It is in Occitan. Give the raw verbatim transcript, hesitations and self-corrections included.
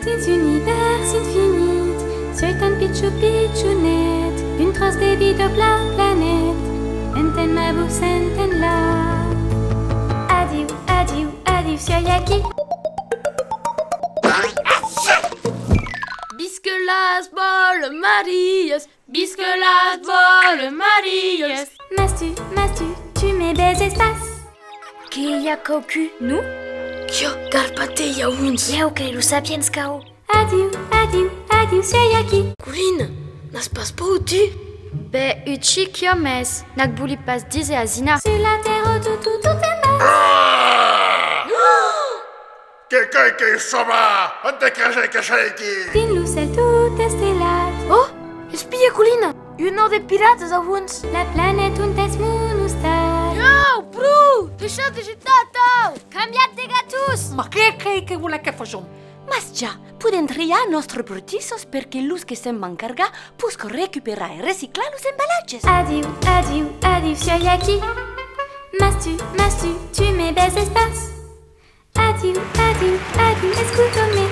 Dins un univèrs infinit, sièi tan pichon pichonet, un tròç de vida plan planet, enten ma votz, enten-la. Adiu, adiu, adiu, sièi aquí. Visca las bolas marias, visca las bolas marias. Mas tu, mas tu, tu me baises pas. Que i a quauqu'un, non? Qu'i a d'arpatei a hons. Ieu qu'ei lo sapiens cau. Adiu, adiu, adiu, sièi aquí. Colina, n'as pas paur, tu? Ben, un chic, ieu, mes n'ac voli pas díser asina. Sus la tèrra tot, tot, tot en bas. Ah! Que qu'ei que soma? Ente creses que sèi aquí? Dins lo cèl tot estelat. Oh! Espia, Colina! Ua nau de piratas a hons! La planet ont es mon ostal. Ieu, pro! Deishatz de jetar atau! Cambiatz de gatons! Mas que qu'ei que volètz que fason? Mas ja, podèm triar nòstres brutissos per que los que se'n van cargar poscan recuperar e reciclar los embalatges. Adiu, adiu, adiu, sièi aquí. Mas tu, mas tu, tu me baises pas. Adiu, adiu, adiu, escota-me.